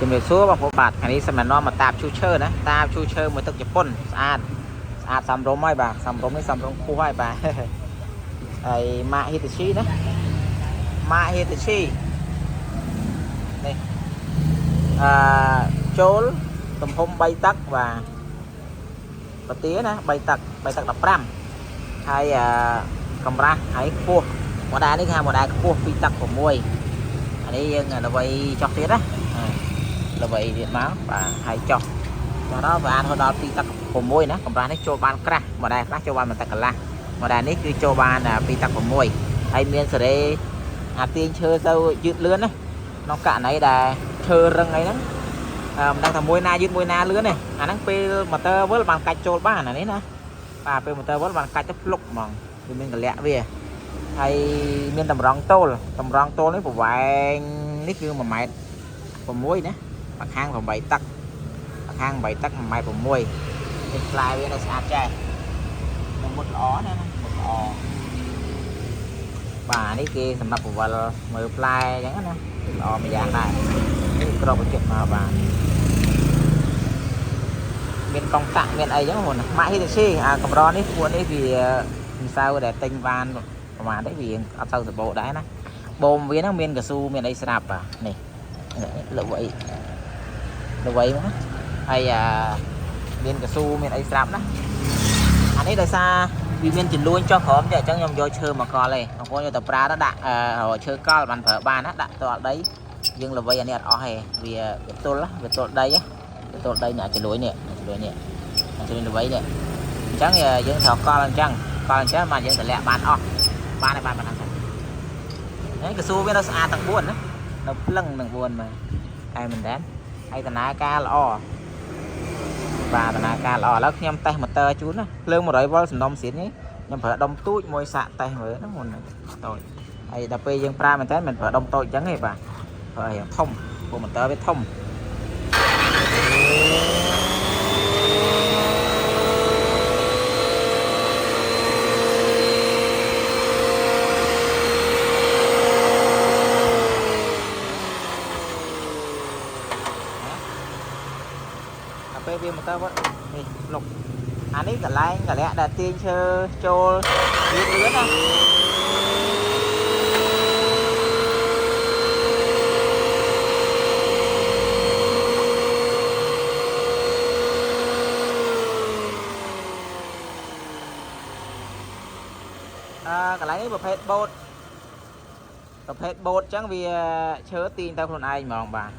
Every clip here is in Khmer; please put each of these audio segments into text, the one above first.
ជំរាបសួរបងប្អូនបាទថ្ងៃនេះសម្រាប់នាំមកតាបឈូសឈើណាតាបឈូសឈើមួយទឹកជប៉ុនស្អាតស្អាតសំរុំហើយបាទសំរុំនេះសំរុំខ្ពស់ហើយបាទ ហើយម៉ាក Hitachi ណាម៉ាក Hitachi នេះអឺចូលទំហំ3ទឹកបាទប្រទាណា3ទឹក3ទឹក15ហើយអឺកម្រាស់ហើយខ្ពស់ model នេះគេហៅ model ខ្ពស់2ទឹក6អានេះយើងល្បីចុះទៀតណា ល្បីទៀតមកបាទហើយចុះចុះដល់វាអាចរហូតដល់2ទឹក6ណាកម្រាស់នេះចូលបានក្រាស់ម្ដងខ្លះចូលបានមួយទឹកកន្លះម្ដងនេះគឺចូលបាន2ទឹក6ហើយមានសេរីអាទាញឈើទៅយឺតលឿនណាក្នុងករណីដែលឈើរឹងអីហ្នឹងអឺមិនដឹងថាមួយណាយឺតមួយណាលឿនទេអាហ្នឹងពេលម៉ូទ័រវិលបានកាច់ចូលបានអានេះណាបាទពេលម៉ូទ័រវិលបានកាច់ទៅភ្លុកហ្មងវាមានកលៈវាហើយមានតម្រងទោលតម្រងទោលនេះប្រវែងនេះគឺ1ម៉ែត្រ6ណា ម្ខាង8ទឹកម្ខាង8ទឹក1ម៉ែត្រ6នេះផ្លែវានៅស្អាតចេះនៅមុតល្អណាណាមុតល្អបាទនេះគេសម្រាប់ពវល់មើលផ្លែអញ្ចឹងណាល្អមួយយ៉ាងដែរនេះក្របបញ្ជាក់មកបាទមានកងតាក់មានអីចឹងហ្នឹងម៉ាក់ Hitachi អាកម្រនេះពួកនេះវាមិនសូវដែលទិញបានប្រហែលទេវាអត់សូវសម្បូរដែរណាបូមវាហ្នឹងមានកស៊ូមានអីស្រាប់បាទនេះល្បី ល្បីមកហើយអាមានកស៊ូមានអីស្រាប់ណាអានេះដោយសារវាមានចំនួនចុះក្រោមចេះអញ្ចឹងខ្ញុំយកឈើមកកល់ឯងបងប្អូនយកទៅប្រើទៅដាក់រកឈើកល់បានប្រើបានណាដាក់ទៅអត់ដីយើងល្បីអានេះអត់អស់ទេវាវាទល់វាទល់ដីវាទល់ដីនេះអាចលួយនេះអាចលួយនេះអាចលួយល្បីនេះអញ្ចឹងយើងត្រូវកល់អញ្ចឹងកល់អញ្ចឹងបានយើងតម្លាក់បានអស់បានហើយបានប៉ុណ្ណឹងទៅហើយកស៊ូវានៅស្អាតទាំង4ណានៅភ្លឹងទាំង4មើលតែមែនតើ ហើយដំណើរការល្អបាទដំណើរការល្អឥឡូវខ្ញុំតេស្តម៉ូទ័រជូនណាភ្លើង100វ៉ុលសំណុំស៊ីននេះខ្ញុំប្រើដុំទូចមួយសាកតេស្តមើលណាមុនតូចហើយដល់ពេលយើងប្រើមែនតើមិនប្រើដុំតូចអញ្ចឹងទេបាទប្រើឲ្យធំព្រោះម៉ូទ័រវាធំដល់ពេលវាម៉ូទ័រវត្តនេះលុកអានេះកន្លែងកលៈដែលទាញឈើចូលលឿនលឿនណាអឺកន្លែងនេះប្រភេទបូតប្រភេទបូតអញ្ចឹងវាឈើទាញទៅខ្លួនឯងហ្មងបាទ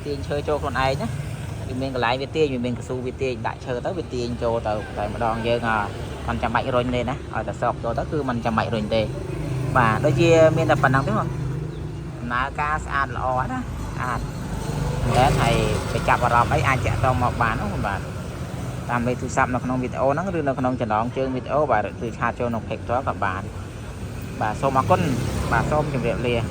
ទាញឈើចូលខ្លួនឯងណាវាមានកន្លែងវាទាញវាមានកស៊ូវាទាញដាក់ឈើទៅវាទាញចូលទៅតែម្ដងយើងអមិនចាំបាច់រុញទេណាឲ្យតែសอกចូលទៅគឺមិនចាំបាច់រុញទេបាទដូចជាមានតែប៉ុណ្ណឹងទេបងដំណើរការស្អាតល្អណាស្អាតមែនហើយទៅចាប់អារម្មណ៍អីអាចតាក់ទងមកបានណាបាទតាមលេខទូរស័ព្ទនៅក្នុងវីដេអូហ្នឹងឬនៅក្នុងចំណងជើងវីដេអូបាទឬ chat ចូលក្នុង page ផ្ទាល់ក៏បានបាទសូមអរគុណបាទសូមជម្រាបលា។